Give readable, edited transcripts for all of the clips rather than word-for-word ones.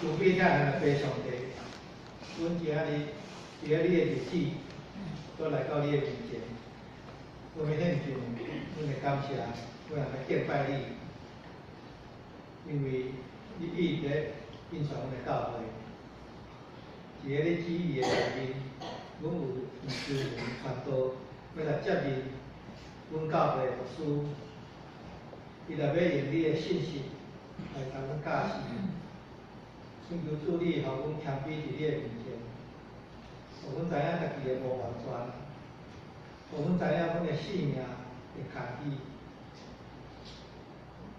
慈悲疼咱的父上帝，阮今仔日佇咧你的日子，閣來到你的面前，阮欲獻上阮的感謝，阮也欲敬拜你，因為你一直咧引導阮的教會，佇咧你旨意的內面，阮有黃修文傳道欲來接任阮教會的牧師，伊若欲用你的信息來共阮教示。請求主你，予阮謙卑佇你的面前，予阮知影家己的無完全，予阮知影阮的性命會牽虛。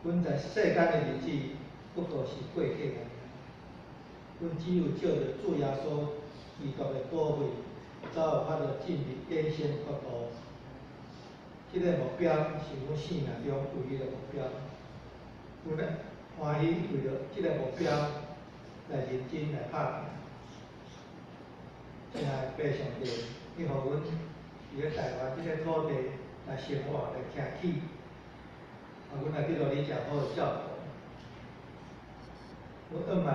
阮在世間的日子不過是過客爾，阮只有藉著主耶穌基督的寶血，才有法度進入永生國度。這个目標是阮生命中唯一的目標。阮歡喜為著這个目標來認真來拍拼。親愛的父上帝，你予阮佇咧台灣這个土地來生活、來徛起，予阮來得著你誠好的照顧。阮仰望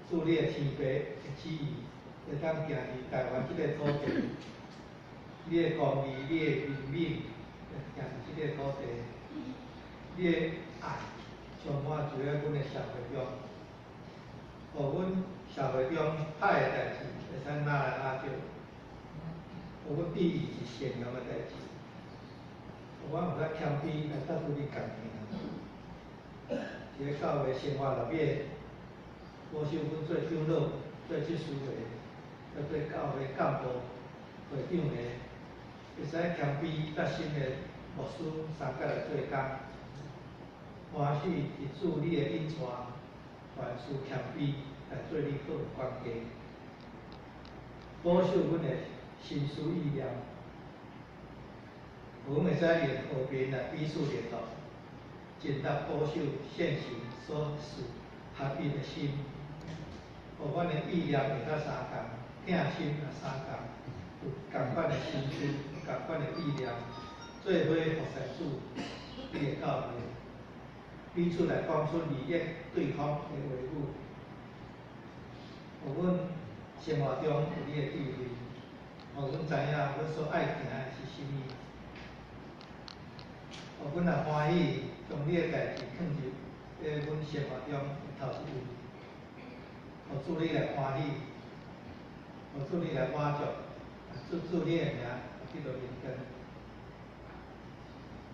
主你的天父的旨意，會當行佇台灣這个土地，你的公義、你的憐憫，會行佇這个土地，你的愛充滿佇咧阮的社會中，予阮社會中歹的代誌會使拿來拿去，予阮注意是善良的代誌，予阮有較謙卑來佮主你仝行。佇咧教會生活內面，保守阮做長老、做執事的，佮做教會幹部、會長的，會使謙卑佮新的牧師相佮來做工，歡喜佇主你的引帶，凡事謙卑來做你好的管家，保守阮的心思意念，予阮會使用和平來彼此聯絡，盡力保守聖神所賜合一的心，予阮的意念會較相仝，疼心也相仝，有仝款的心思，仝款的意念，做伙服侍主，你的教會，彼此來講出利益對方的話語，予阮生活中有你的智慧，予阮知影阮所愛行的是啥物，予阮也歡喜將你的代誌囥佇咧阮生活中的頭一位，予主你來歡喜，予主你來滿足，主主你的名得著榮光。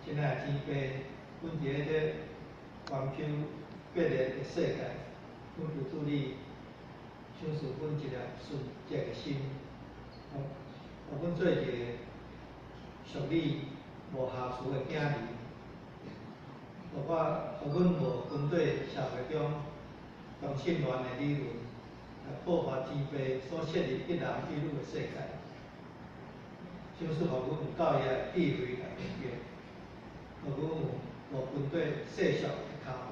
親愛的天父，阮佇咧這環球變熱的世界，阮求主你賞賜阮一粒純潔的心，予阮做一个屬你無瑕疵的囝兒，予阮無跟綴社會中同性戀的理論，來破壞天父所設立一男一女的世界。賞賜予阮有夠的智慧來明白，予阮有無跟綴世俗的跤步，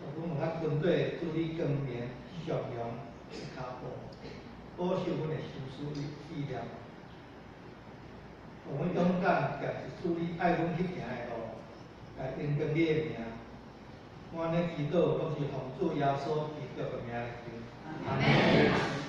予阮有較跟綴主你光明善良的跤步，保守阮的心思意念，予阮勇敢行佇主你愛阮去行的路，來榮光你的名。我按呢祈禱，攏是奉主耶穌基督的名來求。阿門。